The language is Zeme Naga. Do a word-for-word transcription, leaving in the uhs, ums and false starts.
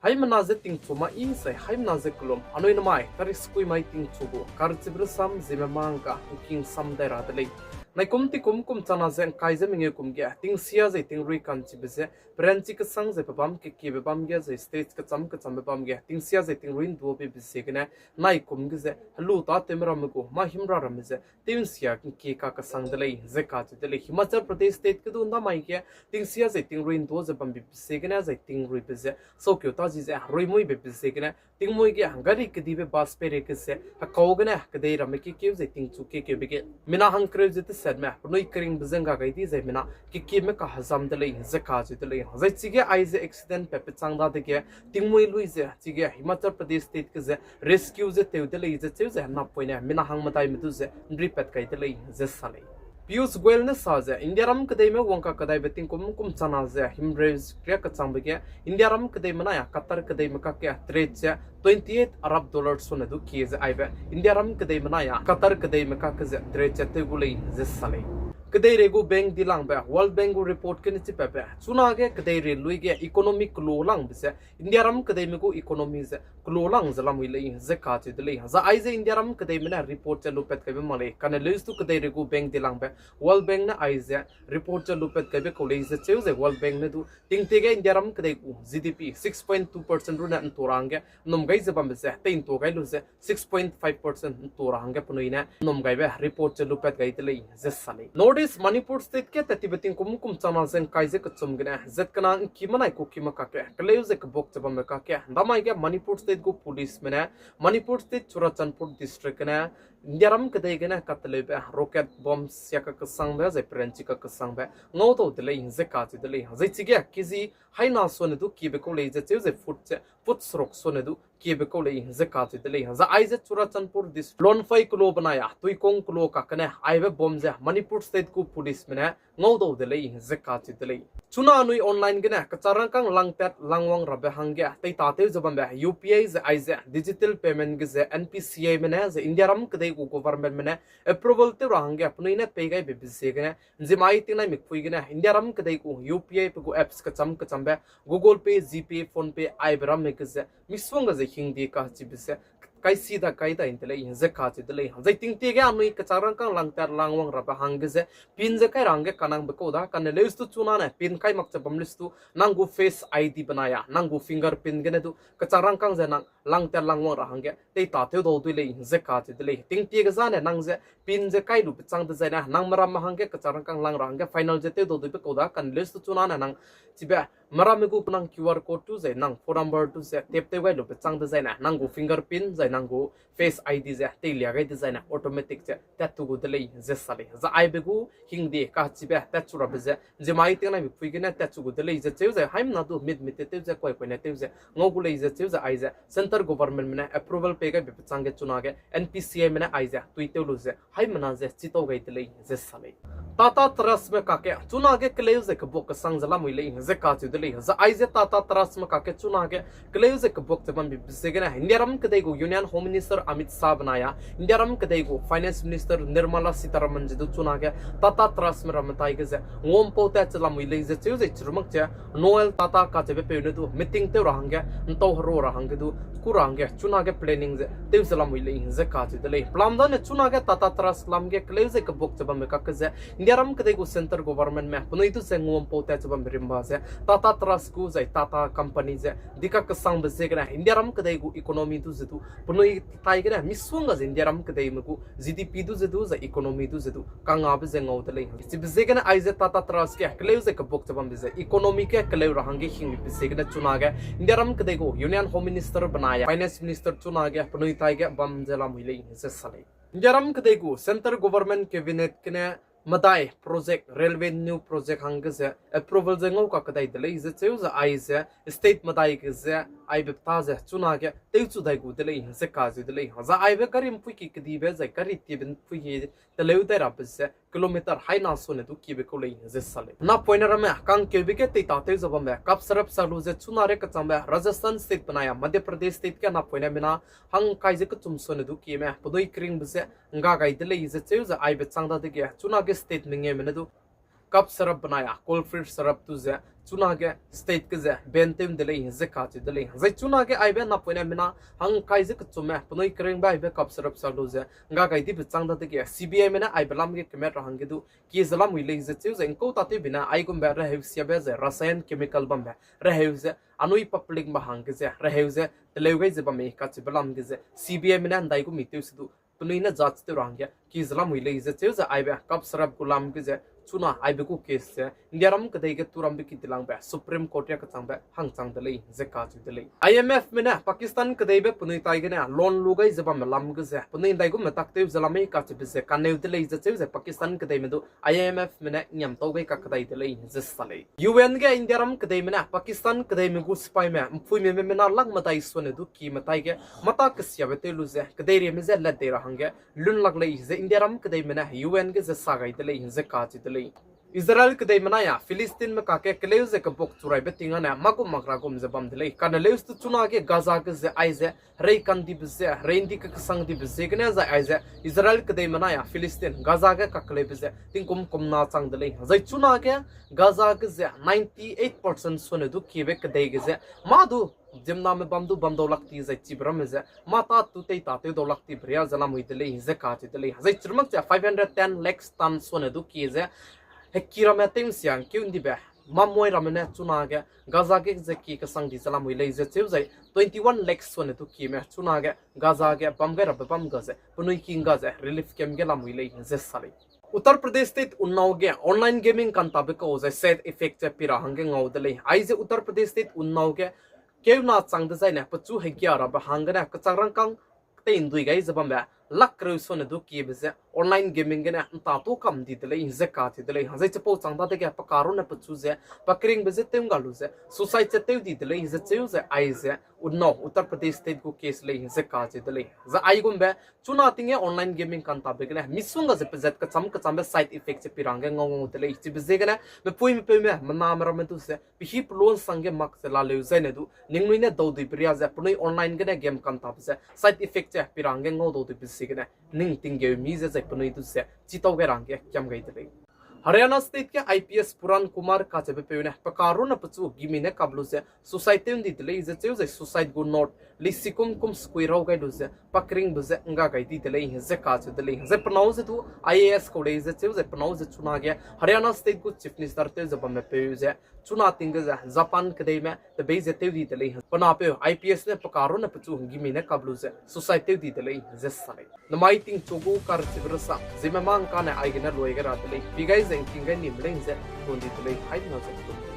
Haimena ze tingchu ma i zai haimena ze kelum anui namai tarik sekui mai tingchu gu karchibe rasam Zeme mangka ngking sam dai ra de lei. Naikum tingkum kum chana ze ngkai ze mengeu kum ge tingsia zai tingrui kanchibe ze peranchi kesang zai pebâm kekiebe bam ge zai states kecham kechambe bam ge tingsia zai tingrui nduabebe ziegene naikum ge ze helu tâtewme ramme gu mâ himra ramme ze tingsia ngkie kakesang de lei ze kacheu de lei. Himachal Pradesh state ge du namai ge tingsia zai tingrui ndua ze bambe ziegene zai tingruibe ze saukeu ta ji ze ruimuibe ziegene tingmui ge gari kedibe bus peire ge ze hekau gene kedei ramme kekeu zai tingchu kekeube ge mina hangkereu ze tesetme penui keringbe ze ngga gai di zai mina kekieme kahezam de lei ze kacheu de lei. Zai chige aize accident pat pechang dadege tingmui lui ze chige Himachal Pradesh state ge ze rescue ze tew de lei ze cheu ze napoine mina hangmedaime du ze nripat kai de lei ze sa lei. Piyush Goyal ne sa ze Indiaram kedeime wangkakedaibe tingkum kum chana ze himreu riak kechangbe ge Indiaram kedeime nai a Qatar kedeime kakge trade ze twenty eight Arab dollar sone du kie ze aibe Indiaram kedeime nai a Qatar kedeime kakge ze trade ze tew gu lei ze sa lei. Kedeirei gu bank dilangbe World Bank gu report gene chipatbe chunage kedeirei lui ge economy keloulangbe ze Indiaram kedeime gu economy ze keloulang ze lamui lei ze kacheu de lei. Zai aize Indiaram kedeime ne report ze lupat kaibe mak lei. Kane leus du kedeirei gu bank dilangbe World Bank ne aize report ze lupat kaibe kau lei ze cheu ze World Bank ne du tingtie ge Indiaram kedei gu GDP six point two percent rune ntua ra hangge nnum gai ze bambe ze tei ntua gai lu ze six point five percent ntua ra hangge penui ne nnum gaibe report ze lupat gai de lei ze sa lei. North East Manipur State ge tattibe tingkum kum chana ze ngkai ze kechum gene zat kena ngkime nai kukime kakge keleu ze kebuak ze bambe kakge ndamai ge Manipur State gu policeme ne Manipur State Churachandpur District gene Indiaram kedei gene kateleube rocket bomb sia kakesangbe zai peranchi kakesangbe ngaudau de lei ze kacheu de lei. Zai chige kg haina sone du kiebe kau lei ze cheu ze foot ze foot seruk sone du kiebe kau lei ze kacheu de lei. Zai aize Churachandpur District Lonfai keloa benai a Tuikong keloa kakgene aibe bomb ze Manipur State gu policeme ne ngaudau de lei ze kacheu de lei. Chuna anui online gene kechak rangkâng langtat langwang rabe hangge teitatew ze bambe U P I ze aize digital payment ge ze N P C Ime ne ze Indiaram kedei gu governmentme ne approval tew ra hangge penui ne pei gaibe be ziegene nzimai tingnai mikpui gene Indiaram kedei gu U P I pe gu apps kecham kechambe Google Pay, GPay, PhonePe aibe ramme ge ze misongga ze hingde kachibe ze kaisi da kai dai de lei ze kacheu de lei. Zai tingtie ge anui kechak rangkâng langtat langwang rabe hangge ze pin ze kai ra hangge kanangbe kau da kane leus du chunane pin kai mak ze bam leus du nang gu Face I D benai a nang gu fingerprint gene du kechak rangkâng ze nang langtat langwang ra hangge teitatew dau dui lei ze kacheu de lei. Tingtie ge zane nang ze pin ze kai lube chang dezaine nang meramme hangge kechak rangkâng lang ra hangge final ze tew dau duibe kau da kane leus du chunane nang chibe meramme gu nang Q R code tu zai nang phone number tu ze tap tew gai lube chang dezaine nang gu fingerprint zai nang gu Face I D ze teilia gai dezaine automatic ze tatchu gu de lei ze sa lei. Zai aibe gu hingde kachibe tatchu rabe ze nzimai tingnai mikpui gene tatchu gu de lei ze cheu ze haimena du mit mit tew ze kuai kuaine tew ze ngau gu lei ze cheu ze aize centre governmentme ne approval pei gaibe pechangge chunage N P C Ime ne aize tuitew lu ze haimena ze chitau gai de lei ze sa lei. Tata Trustme kakge chunage keleu ze kebuak kesang ze lamui lei ze kacheu de lei. Zai aize Tata Trustme kakge chunage keleu ze kebuak ze bambe ziegene Indiaram kedei gu Union Home Minister Amit Shah benai a Indiaram kedei gu Finance Minister Nirmala Sitharaman ze du chunage Tata Trustme ramme tai ge ze nguampau tat ze lamui lei ze cheu ze chirumak ze Noel Tata kacheube peu ne du meeting tew ra hangge ntau hero ra hangge du ku ra hangge chunage planning ze tew ze lamui lei ze kacheu de lei. Pelam dane chunage Tata Trust lam ge keleu ze kebuak ze bambe kakge ze Indiaram kedei gu centre governmentme penui du ze nguampau tat ze bambe rimba ze Tata Trust gu zai Tata Company ze dika kesangbe ziegene Indiaram kedei gu economy du ze du penui tai gene misongga ze Indiaram kedeime gu G D P du ze du zai economy du ze du kangabe ze ngau de lei. Chibe ziegene aize Tata Trust ge keleu ze kebuak ze bambe ze economy ge keleu ra hangge hingbe ziegene chunage Indiaram kedei gu Union Home Minister benai a Finance Minister chunage penui tai ge bam ze lamui lei ze sa lei. Indiaram kedei gu centre government cabinet gene medai project, railway new project hangge ze approval ze ngau kakedai de lei ze cheu ze aize state medai ge ze aibe ta ze chunage tewchu dai gu de lei ze kacheu de lei. Zai aibe gari mpuiki kedibe zai gari tiebe mpuiki teleu dai rabe ze kilometer haina sone du kiebe kau lei ze sa lei. Napoine ramme kangkeube ge teitatew ze bambe kapsarap sa lu ze chuna re kechangbe Rajasthan state benai a Madhya Pradesh state ge napoine mina hangkai ze kechum sone du kieme penui keringbe ze ngga gai de lei ze cheu ze aibe chang dadege chunage state mengeume ne du cough syrup benai a cold feet syrup tu ze chunage state ge ze ban tew de lei ze kacheu de lei. Zai chunage aibe napoine mina hangkai ze kechumme penui keringbe aibe kapserap sa lu ze ngga gai dibe chang dadege C B I me ne aibe lam ge kemet ra hangge du kie ze lamui lei ze cheu ze ngkau tatewbe ne aigumbe reheu siabe ze rasayan chemical bambe reheu ze anui public ba hangge ze reheu ze teleu gai ze bamme kacheube lam ge ze C B I me ne ndaigum mi tew se du penui ne judge tew ra hangge kie ze lamui lei ze cheu ze aibe kapserap gu lam ge ze chuna aibe gu case ze Indiaram kedei ge turambe ki dilangbe Supreme Court ria kechangbe hangchang de lei ze kacheu de lei. I M F me ne Pakistan kedeibe penui tai gene loan lu gai ze bamme lam ge ze penui ndaigumme tak tew ze lamei kacheube ze kaneu de lei ze cheu ze Pakistan kedeime du I M F me ne ngiam tau gai kakedai de lei ze sa lei. U N ge Indiaram kedeime ne Pakistan kedeime gu sipaime mpuime me mena lak medai suane du kieme tai ge mata kesiabe tew lu ze kedeiriame je lat dei ra hangge lun lak lei ze Indiaram kedeime ne U N ge ze sa gai de lei ze kacheu de lei. Israel kedeime nai a Philistinme kakge keleu ze kebuk churaibe ting âne mâ gum mak ra gum ze bam de lei. Kane leuse du chunage Gaza ge ze aize herei kandibe ze, herei ndi kekesang dibe ziegene zai aize Israel kedeime nai a Philistin Gaza ge kakeleube ze tingkum kumna chang de lei. Zai chunage Gaza ge ze ninety eight percent suane du kiebe kedei ge ze mâ du ziemmename bam du bam dau lak ti zai chibe ramme ze mâ tâ tu tei tâtew dau lak tibe ria ze lamui de lei ze kacheu de lei. Zai chirmak ze five hundred ten lakhs ton suane du kie ze heki ramme tew nsia ngkeu ndibe mamui ramme ne chunage Gaza ge ze kie kesang di ze lamui lei ze cheu zai twenty one lakhs suane du kieme chunage Gaza ge bam gai rabe bam ga ze penui ki ngga ze relief camp ge lamui lei ze sa lei. Uttar Pradesh State Unnao ge online gaming kantabe kau zai side effect ze pi ra hangge ngau de lei. Aize Uttar Pradesh State Unnao ge keuna chang dezaine pechu hegia rabe hanggene kechak rangkâng tei ndui gai ze bambe lak kereu suane du kiebe ze online gaming gene nta tu kam di de lei ze kacheu de lei. Zai chipau chang dadege pe karune pechu ze pa keringbe ze tew ngga lu ze suicide ze tew di de lei ze cheu ze aize Unnao Uttar Pradesh State gu case lei ze kacheu de lei. Zai aigumbe chuna ting ge online gaming kantabe gene misongga ze pezat kecham kechambe side effect ze pi ra hangge ngau ngau de lei. Chibe ziegene mepui mepeume mename ramme du ze pehî pelua nsangge mak ze laleu zaine du ningnui ne dau duibe ria ze penui online gene game kantabe ze side effect ze pi ra hangge ngau dau duibe ziegene ning tinggeu mi ze zai penui du ze chitau gai ra hangge kiam gai de lei. Haryana State ge I P S Puran Kumar kacheube peu ne pe karune pechu gimi ne kap lu ze suicide tew ndi de lei ze cheu zai suicide gu note leisikum kum sekui rau gai lu ze pa keringbe ze ngga gai di de lei ze kacheu de lei. Zai penâu ze du I A S kau lei ze cheu zai penâu ze chunage Haryana State gu Chief Minister tew ze bamme peu ze chuna ting ge ze Japan kedeime tebei ze tew di de lei. Pe napeu I P S ne pe karune pechu gimi ne kap lu ze suicide tew di de lei ze sa lei. Namai tingchu gu karchibe rasa ziemme mâ ngkane aigene lui gai ra de lei. Pi gai ze ngking gai nime lei ze tun di de lei. Haina ze